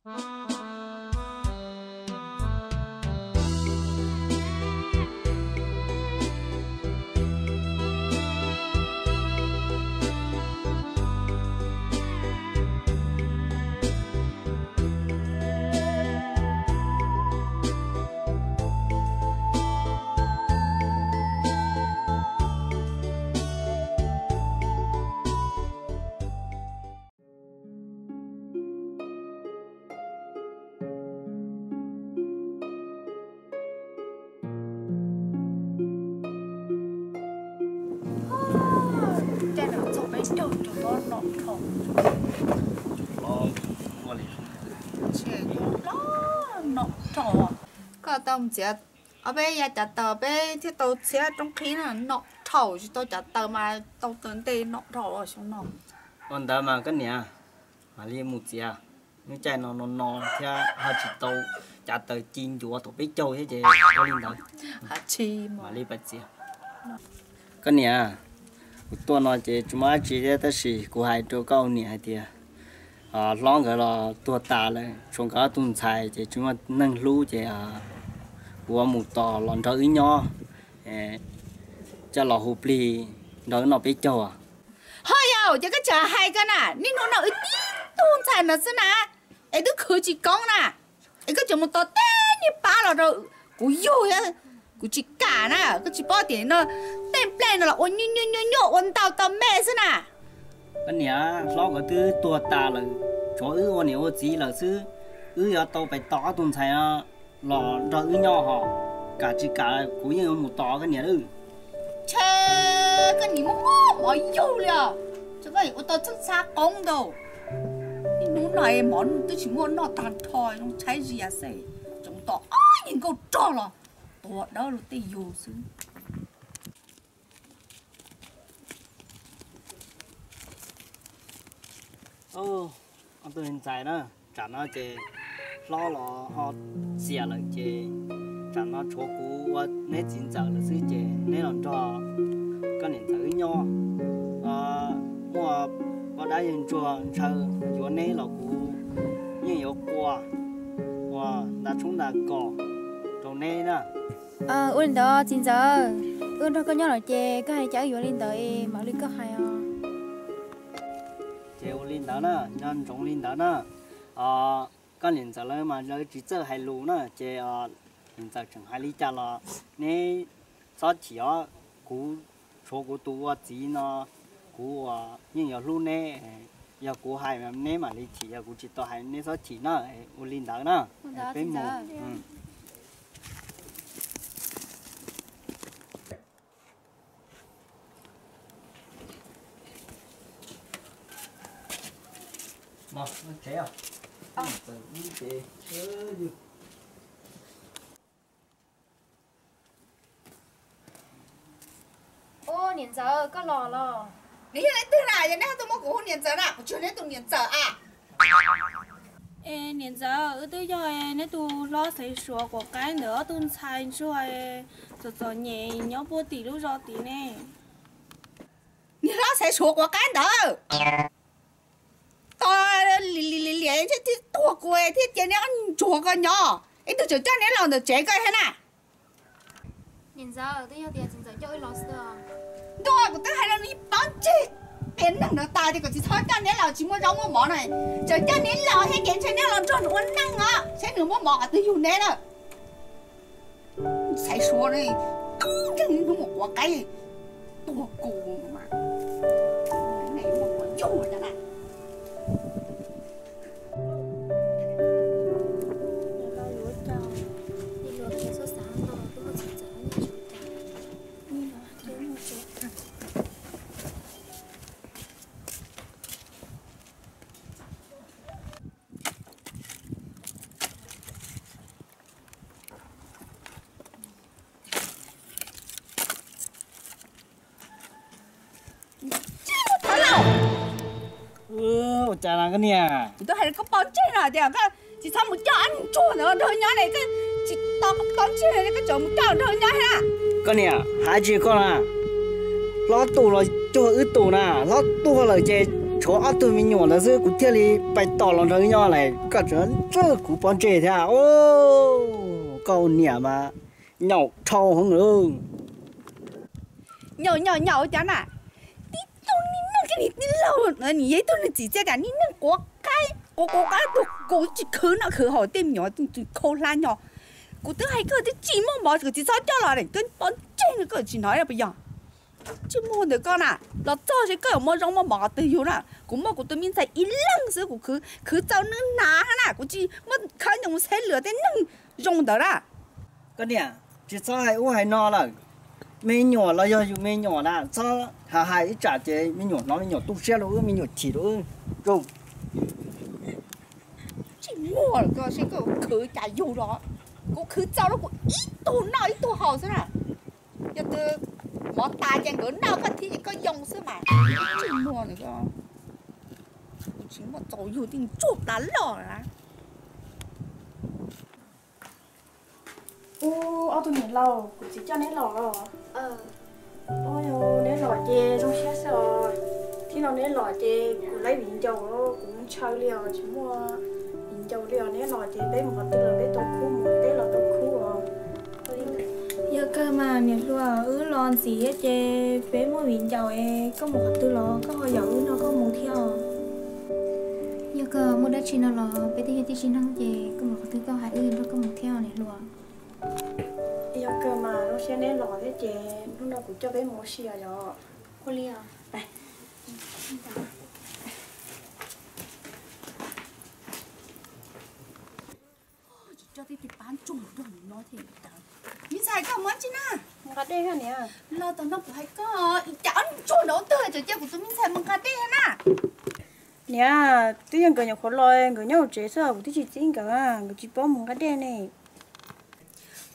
Caij no txog peb caug rau hlob nom dhau. Koj tau mus txiav ob peb yav cav taws peb thiaj tau txhiab roob qhib na, nom dhau tsis tau cav taws mas tau taws ntej nom dhau xyoo no. Ua ntawd mas koj niam, mam li mus txiav, lub caij no no no thiab ho tsis tau cav taws ci ncuav thaum peb caug thiab ces ua li ntawd. Mam li pais txiav. Koj niam, kuv tuaj no ces tsis muaj dab tsi thiab tab sis kuv hais rau koj ua niam hais tias hlob nkawd los tuag tas lawm, tshuav nkawd ob tug ntxhais ces tsis muaj neeg hlub ces kuv mus tos los nrog wb nyob, coj los hu plig nrog wb noj peb caug. Ho yog ces koj tseem hais koj na, niaj hnub no wb tib tug ntxhais no xwb na, es twb khwv tsis koob na, es koj tseem mus tos tej niag pab los rau kuv yug, kuv tsis kam na, koj tsis paub tias no tej nplej no los ua nyuaj nyuaj nyuaj nyuaj ua ntau tau me xwb na. Koj niam, hlob nkawd twb tuag tas lawm, tshuav wb ua niam ua txiv lawm xwb, wb yuav tau pais tos ob tug ntxhais no los nrog wb nyob hos, kam tsis kam kuv yeej yuav mus tos koj niam lawm. Ntshe koj niam muaj muaj mov yug li os, ces koj ua tau txhawb txhab qoob ntau. Niaj hnub no mov twb tsis muaj noj tag nrho, zoo tshaib zias xwb, tseem tos ob yig nkauj rog los tuag dawb luag tej yug xwb. Ob tug ntxhais na, tsam no ces hlob los ho xiam lawm ces tsam no tshuav kuv ua neb txiv ntxawm lawm xwb ces neb los nrog koj niam ntxawm wb nyob. Muaj poj dab yawg ntsuag ntshaw yuav neb los kuv yeej yuav qua ua nta tshoob nta kos rau neb na. Ua li ntawd txiv ntxawm, wb nrog koj nyob lawm ces koj hais cas wb yuav li ntawd es mam li koj hais os. Ces ua li ntawd na, nco ntsoov li ntawd na. Koj niam ntxawm lawv mas lawv tsis txawj hais lus na ces niam ntxawm tseem hais li cas los neb txhob chim os. Kuv tshuav kuv tus ua txiv no, kuv uas yeej yuav hlub neb. Yog kuv hais neb mam li chim, yog kuv tsis tau hais neb txhob chim na. Ua li ntawd na, peb mus. Ub, niam ntxawm, koj los los? Neb yog leej twg na, yog neb ho tuaj muab kuv hu niam ntxawm na, kuv tsis yog neb tus niam ntxawm a. Es niam ntxawm, wb twb yog neb tus hlob Xaiv Suav Quav Qaib ntawd ob tug ntxhais ntsuag txom txom nyem nyob puag tim lub zos tid ne. Niag hlob Xaiv Suav Quav Qaib ntawd, tos li li li li thiaj tuag kuv thiaj cia neb ob ntsuag ko nyob, ib tug tseem coj neb los ntawm tsev ko thiab na. Niam ntxawm, twb yog tias txiv ntxawm coj wb los xwb. Ntuj, kuv twb hais rau neb paub ntseg tias neeg no tas tias kom tsis txhob coj neb los tsis muaj zaub muaj mov no, tseem coj neb los thiab ces ntshe neb los nrog nws ua neej os, saib nws muab mov qhov twg yug neb na. Xaiv Suav, tub nkeeg hnub mus Quav Qaib, tuag kuv mas, yug na. Ua cas no koj niam? Kuv twb hais rau koj paub ntseg no tias koj tsis txhob mus coj ob niag ntsuag ntawd nrog nyob ne, koj tsis tau paub ntseg koj tseem mus coj nrog nyob thiab. Koj niam, hais tsis koj na, hlob tus los cuag wb tus na, hlob tuag lawm ces Tshuav ob tug me nyuam ntawd xwb kuv thiaj li pais tom los nrog nyob lawm, koj tseem tswj kuv pov ntsej thiab. Koj niam mas nyaum dhau heev lawm. Nyaum nyaum nyaum cas na, tib tug niag neeg tij laug, nws yog ib tug neeg txim txiaj tias niag neeg quav qaib quav quav qaib tuag, kuv tsis khwv noj khwv haus, tej me nyuam khau hlab nyo. Kuv twb hais koj twb tsis muaj mov, koj tsis txhob coj los, koj pov ntsej no koj tsis hnov puas yog? Tsis muaj ntawm koj na, los txog seb koj yuav muaj zoo muaj mov qhov twg yug na. Kuv muaj kuv tus me ntxhais ib leeg xwb, kuv khwv txaus nws hnav na, kuv tsis muaj khaub ncaws mus xeb lwm tej neeg zoo ntawd na. Koj niam, tsis txhob hais ub hais no lawm. Me nyuam los yog yus me nyuam na, txhob hais hais ib tsam ces me nyuam hnov me nyuam tu siab rau wb, me nyuam chim rau wb. Tsis muaj lawm, koj seb koj khwv cas yug los, kuv khwv txaus rau kuv ib tug noj ib tug haus xwb na. Yog tus mov tas ces nkawd noj koj thiab ces koj yoo xwb mas. Tsis muaj lawm, kuv tsis muaj txaus yug tej ntsuag plab loj na. Ub, ob tug niam laus, kuv txiv coj neb los los. Ub, neb los ces zoo siab xwb os. Thib no neb los ces kuv laib viv ncaus, kuv ntshaw li os, tsis muaj viv ncaus li os. Neb los ces peb mus qhov twg los peb tau khub, mus teb los tau khub os. Yog kawg mas niam hluas, wb los ntxiv thiab ces peb muaj viv ncaus es koj mus qhov twg los koj ho yaum wb nrog koj mus thiab os. Yog kawg, muaj dab tsi no los peb twb yog tib si neej ces koj mus qhov twg koj hais wb nrog koj mus thiab niam hluas. Yog kawg mas, zoo siab neb los thiab ces hnub no kuv coj peb mus ua si os yog. Ua li os. Tsis coj tej pab ntsuag nrog no thiab. Me ntxhais, koj mus tsi na? Nqa dej niam. Los tom no kuv hais koj, cas ob ntsuag nraud twg tseem cia kuv tus me ntxhais mus nqa dej na? Niam, twb yog nkawd nyuam qhuav los, nkawd nyob hauv tsev xwb, kuv twb tsis txib nkawd, nkawd tsis paub mus nqa dej ne.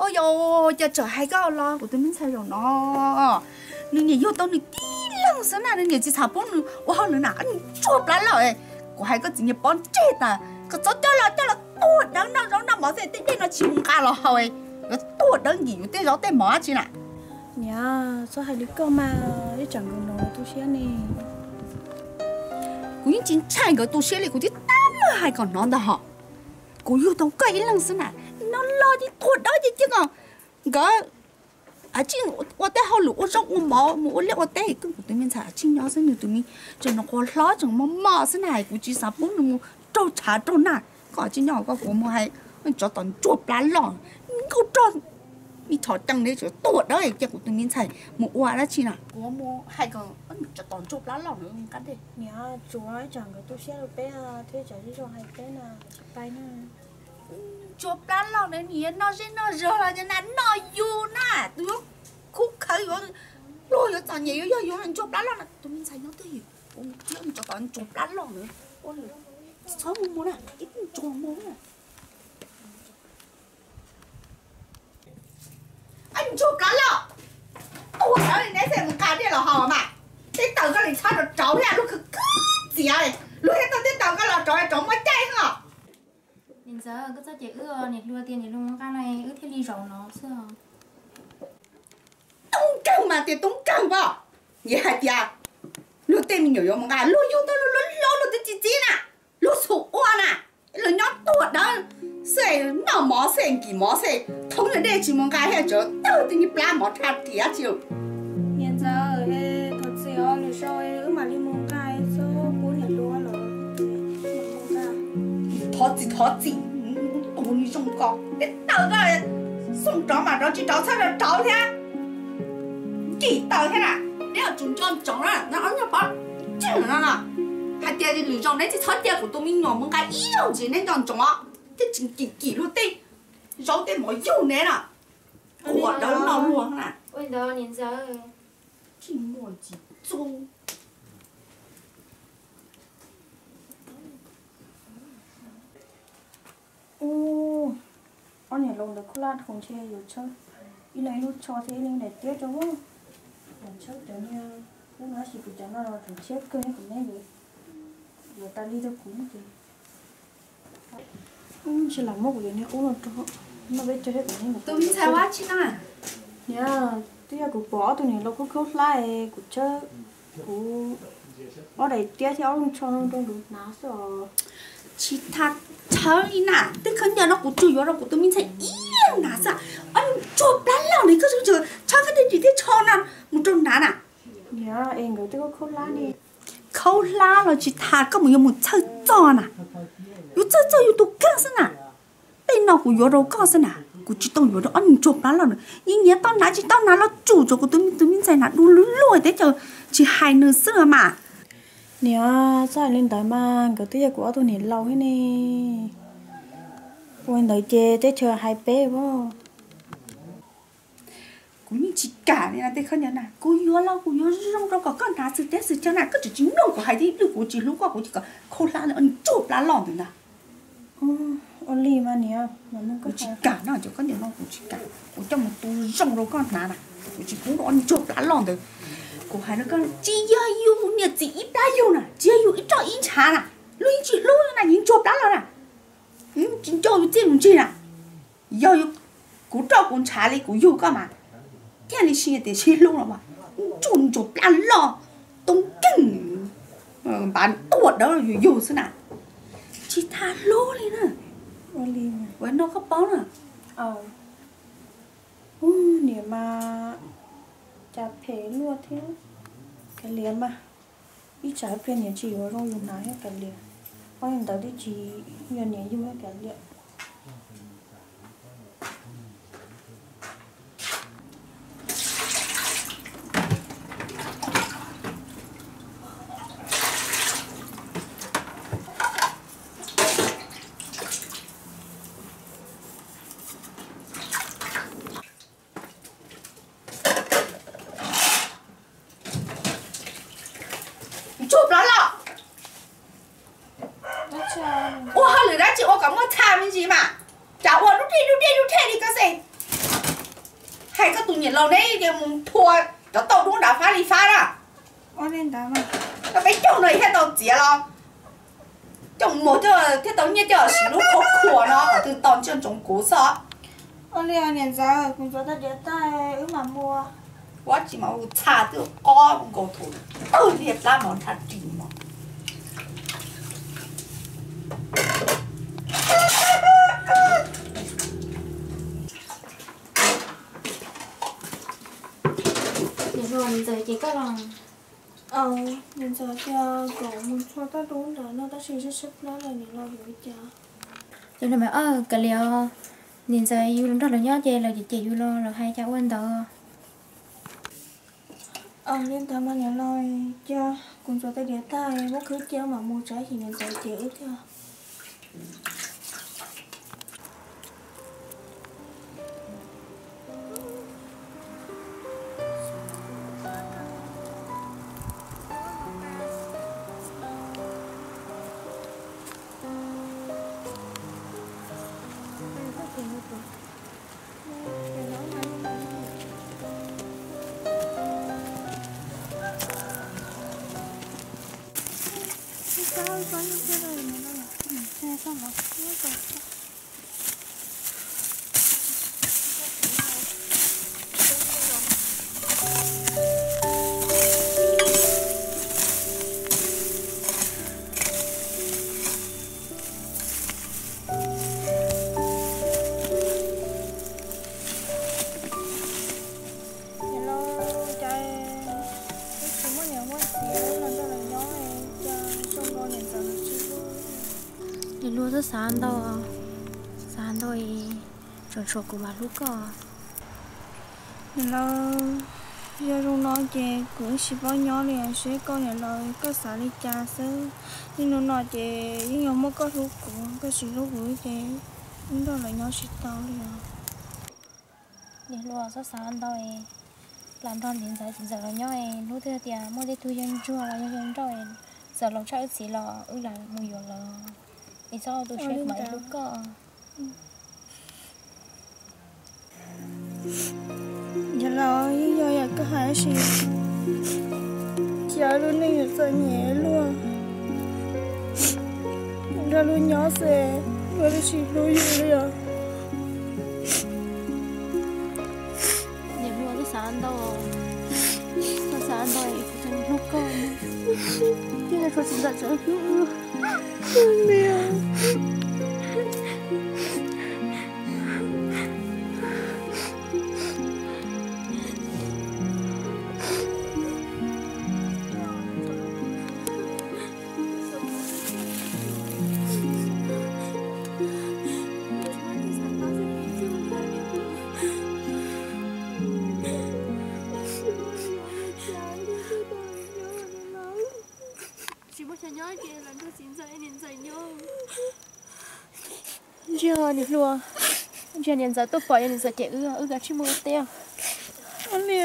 Ua yog, cas txawm hais koj los kuv tus me ntxhais zaum no, nws niam yug tau nws tib leeg xwb na, nws niam tsis xav pub nws ua hauj lwm na, ntsuag plab loj. Kuv hais koj txiv niag pov ntsej tas, koj txhob coj los, coj los tuag dawb noj zaub noj mov xwb, tej dej no tsis mus nqa los haus, yuav tuag dawb nkim yus tej zaub tej mov tsi na. Niam, txhob hais li koj mas, ib tsam nkawd hnov tu siab ne. Kuv yeej tsis ntshai nkawd tu siab li, kuv twb tab hais kom hnov ntag hos. Kuv yug tau koj ib leeg xwb na, no los ces tuag dawb ces cia kom nkawd a tsi ua tej hauj lwm ua zaub ua mov mus ua liaj ua teb, koj kuv tus me ntxhais a tsi nyob xwb, nws tus me tseem nyuam qhuav hlob tseem mos mos xwb na, kuv tsis xav pub nws mus raug tshav raug nag. Koj a tsi nyob koj kuv mus hais tsov tom ntsuag plab loj, nkauj rog, me chov cees ne, tuag dawb cia kuv tus me ntxhais mus ua dab tsi na. Kuv mus hais kom tsov tom ntsuag plab loj na nqa dej. Niam, tsuav ib tsam nkawd tu siab rau peb thiab, tsam zoo hais peb na, tsis pais na. Ntsuag plab loj na, nws yuav noj zej noj zog los ces na noj yus na, tus yuav khub khawv yuav pluag yuav txom nyem yuav yog yus ntsuag plab loj na, tus me ntxhais nyob twj ywm, kuv mus thiab tsov tom ntsuag plab loj na, txhob mus mus na, ib ntsuag mus na. Ntsuag plab loj, ua sawv li neb xwb mus nqa dej los haus mas, tej taws koj li txhob rau rauv thiab, lub khwv khwb txiav, luag thiaj tau tej taws koj los rauv, rauv muaj caij os. Niam ntxawm, koj txhob cem wb, niam hluas tias niam hluas mus nqa no wb thiaj li zaum no xwb. Tub nkeeg mas tias tub nkeeg pom, yog hais tias luag tej me nyuam yuav mus nqa, luag yug tau luag hlob luag twb tsis txib na, luag xum ua na, luag nyob tuag dawb xwb, noj mov xwb nkim mov xwb, thoob yog dej tsis mus nqa thiab, tseem tawg tej niag plab mov dhia riam tsi. Niam ntxawm, thov txim os, lwm zaus wb mam li mus nqa, txhob pub niam hluas los. Thov txim thov txim, tus zoo ko, tej taws koj xoo rov mas rov tsis rauv, txhob rauv thiab. Nkim taws thiab na, neb yuav tsum nco ntsoov na, neb ob nyuag pov tseg no no. Hais tias lwm zaus neb tsis txhob cia kuv tus me nyuam mus nqa ib zaug ntxiv, neb nco ntsoov os, thiaj tsis nkim nkim luag tej zaub tej mov yug neb na. Qhuas dawb no luag na. Tsis muaj tsis txuj. Ub, ob niam laus ntawd khuj laj dhau ntshe yuav tshawb ib leeg ib lub tsho thiab ib leeg daim tiab rau. Tshawb cov niag qub no, tab sis kuv cov no los tseem tshiab kawg, kuv neb yuav tas li rau kuv ces. Tsis lam muab kuv cov niag qub no rau, noj peb caug thiab kuv neb mus. Tus me ntxhais ua tsi na? Niam, twb yog kuv pom ob tug niam laus khuj khuj hlab es kuv tshawb, kuv Ob daim tiab thiab ob lub tsho rau nraud hnav xwb os. Tsis tas tshawv li na, tej khaub ncaws no kuv tsuas yuav rau kuv tus me ntxhais ib leeg hnav xwb. Ob ntsuag plab loj li koj tseem tshawb khaub ncaws ris thiab tsho no mus rau hnav na. Niam, es nkawd tej khaub hlab ne? Khaub hlab los tsis tas, koj mus yuav mus txhawj txog na. Yuav txhawj txog yus tus kheej xwb na. Tej no kuv yuav rau koj xwb na, kuv tsis tau yuav rau ob ntsuag plab loj na. Yeej nyiav tau hnav tsis tau hnav los tsum, tsum kuv tus me ntxhais hnav du lug lug teb chaws tsis hais nws xwb mas. Niam, txhob hais li ntawd mas, nkawd twb yog kuv ob tug niam laus thiab ne. Ua li ntawd ces teb chaws hais peb as. Kuv yeej tsis kam li na, tej khaub ncaws na kuv yuav los kuv yuav zoo rau kom koj hnav xwm teb xwm chaw na, koj tseem tsis mloog kuv hais thiab, kuv tsis hlub koj, kuv tsis kam khaub hlab ntsuag plab loj ntawd na. Ua li mas niam, kuv tsis kam no, cov khaub ncaws no kuv tsis kam, kuv coj mus tu zoo rau koj hnav na, kuv tsis pub rau ob ntsuag plab loj ntawd. Kuv hais rau koj, tsis yog yus niam txiv ib plab yug na, tsis yog yus ib roj ib ntshav na, luag yeej tsis hlub na, yeej ntsuag plab loj na, tsis nco yus txiaj yus ntsig na. Yog kuv roj kuv ntshav li kuv yug koj mas, thiaj li sib tias sib hlub los mas, ntsuag ntsuag plab loj, tub nkeeg, npav tuaj dawb yus yug xwb na, tsis tas hlub li na. Ua li no koj paub na. Ub, niam mas cas phem luaj thiab. Kav liam mas, ib tsam ib pliag niam tsis yuav zoo yus hnav thiab kav liam. Ob li ntawd twb tsis yog niam yug thiab kav liam. Ntsuag plab loj, ua hauj lwm dab tsi ua kom muaj txha me ntsis mas, cas ua dub dej dub dej dub dej li koj xwb. Hais koj tus niam laus neb mus thua cov tauj dub nrad fab li fab na. Koj peb caug no thiaj tau txiav los coj mus muag thiaj tau nyiaj coj siv lub qhov khuas no, qhov twg tau ntsej ntsoov kuv xwb. Ua li niam ntxawm, kuv ntxuav tau diav tag wb mam mus. Ua tsis mas ua txha twb qob nkaus thaum twg li plab mos nrhab ris mos. Niam ntxawm ces koj los, niam ntxawm tias kom mus txhua toj roob nrad no tab sis sab sab plab lawm niam laus yuav ua cas? Cov no mas kav liam, niam ntxawm yus los nrog lawv nyob ces lawv cem cem yus los lawv hais cas ua ntawd. Li ntawd mas niam laus, cia kuv ntxuav tau diav tag muab khwb cia mam mus tsam ib chim niam ntxawm cem wb thiab. Niam laus, cas wb tsis muaj niam muaj txiv los nrog lawv nyob, cas zoo nkaus niam ntxawm los tsis hlub. Niam laus, txhob xav ntau, xav ntau es tsuas tshuav kuv mam hlub koj. Niam laus, yog zoo no ces kuv yeej tsis paub nyob li os, seb koj niam laus koj xav li cas xwb. Niaj hnub no ces yeej yog muaj koj hlub kuv, koj tsis hlub kuv ces wb nrog lawv nyob tsis tau li os. Niam hluas, txhob xav ntau es plam nrog niam ntxawm txiv ntxawm los nyob es hnub twg tias muaj tej tug yawg ntsuag los yog yawg nrauj es txawm laus tshaj wb txiv los wb lam mus yuav lawv. Es txhob tu siab kuv mam li hlub koj. Niam laus, yeej yog yam koj hais tab sis cia lub neej yuav txom nyem luaj, nrog luag nyob xwb luag twb tsis hlub yus li os. Niam hluas, txhob xav ntau, txhob xav ntau es kuv tseem hlub koj. Tsis ntxawm tseem hlub. Tsis muaj chaw nyob ces los nrog txiv ntxawm niam ntxawm nyob. Ntsia niam hluas, ntsia niam ntxawm tuaj pom yog niam ntxawm cem wb, wb kav tsij mus ua teb. Ua li.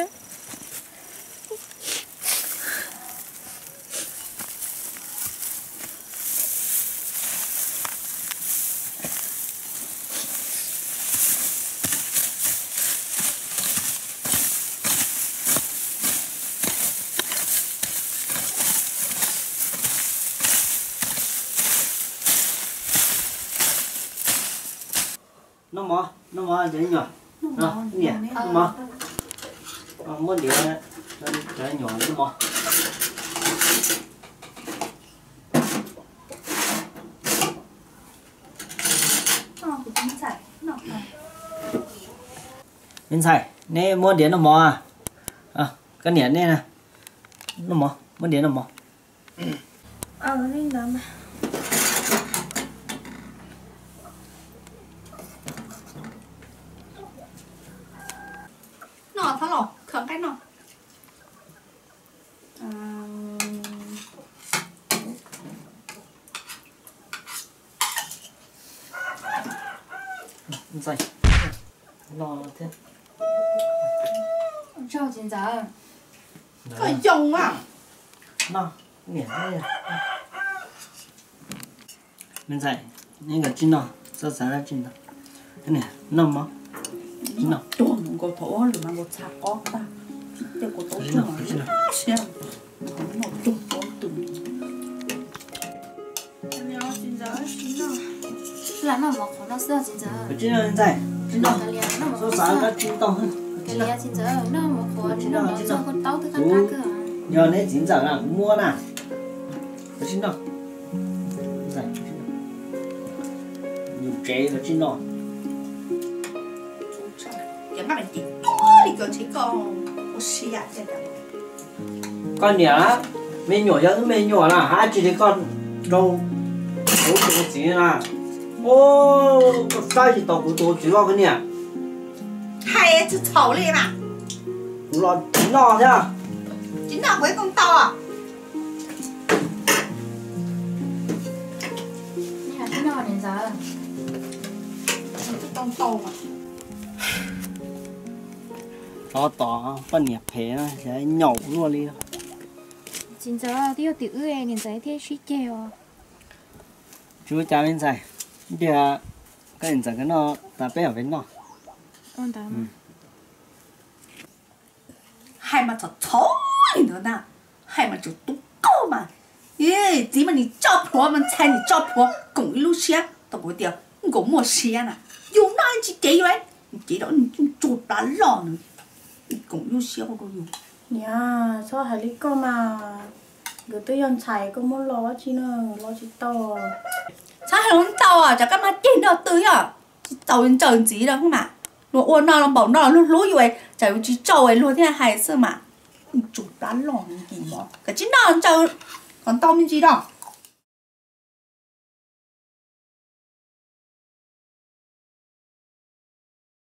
Noj mov, noj mov cov nyuam. Niam, noj mov. Muab ntiav cov nyuam noj mov. Me ntxhais, neb muab ntiav noj mov. Koj niam neb noj mov, muab ntiav noj mov. Noj txhob los khawm nqaij noj. Ntxawm, no thiab. Tsis ntxawm. Koj yoo a. No, niam. Me ntxhais, neb nkawd tsis noj, xav xav dab tsi ntag. Noj mov. Tsis noj. Tuag mus nkaus thaum ub lwm mas nkaus txha qob tag. Tsis noj, tsis noj. Siab, noj tuag pob tus. Lam noj mov qhuav no xwb tsis ntxawm. Tsis noj, tsis noj. Xav xav dab tsi ntag. Tsis noj, tsis noj. Yog neb txiv ntxawm na kuv muab na. Tsis noj. Yus tsev tsis noj. Koj niam, me nyuam yog wb me nyuam na, hais tsis li koj rau kuv tus txiv na. Koj saib tsis taus kuv tus txiv loj koj niam. Hais tsis txhaum li mas. Kuv los tsis noj thiab. Tsis noj kuv ib kooj tau. Tos tos poj niam phem nyaum luaj li. Txiv ntxawm twb yog tim wb niam ntxawm thiaj sib ceg os. Tsis ua cas me ntxhais, tiag, koj niam ntxawm koj noj tas peb mam peb noj. Hais mas txhaum txhaum li ntawd na, hais mas tseem tu koj mas. Txiv mas nim tso plhuav mas ntxhais nim tso plhuav koom ib lub siab tau kuv tias nkaus muaj siab na. Yus noj tsis cev yus, cev rau tsuag plab loj nws, koom ib lub siab rau yus. Niam, txhob hais li koj mas, nkawd twb yog ntxhais koj muab los dab tsi na, los tsis tau. Txhob hais los tau, tsam koj mas ceg nrog twg yog tsis txaus ntsaws ntxiv rau mas. Luag ua noj los npaum no los luag hlub yus, tsam yus tsis tso luag thiaj hais xwb mas. Tsuag plab loj nkim mov, koj tsis noj ntsaws kom ntau me ntsis rau.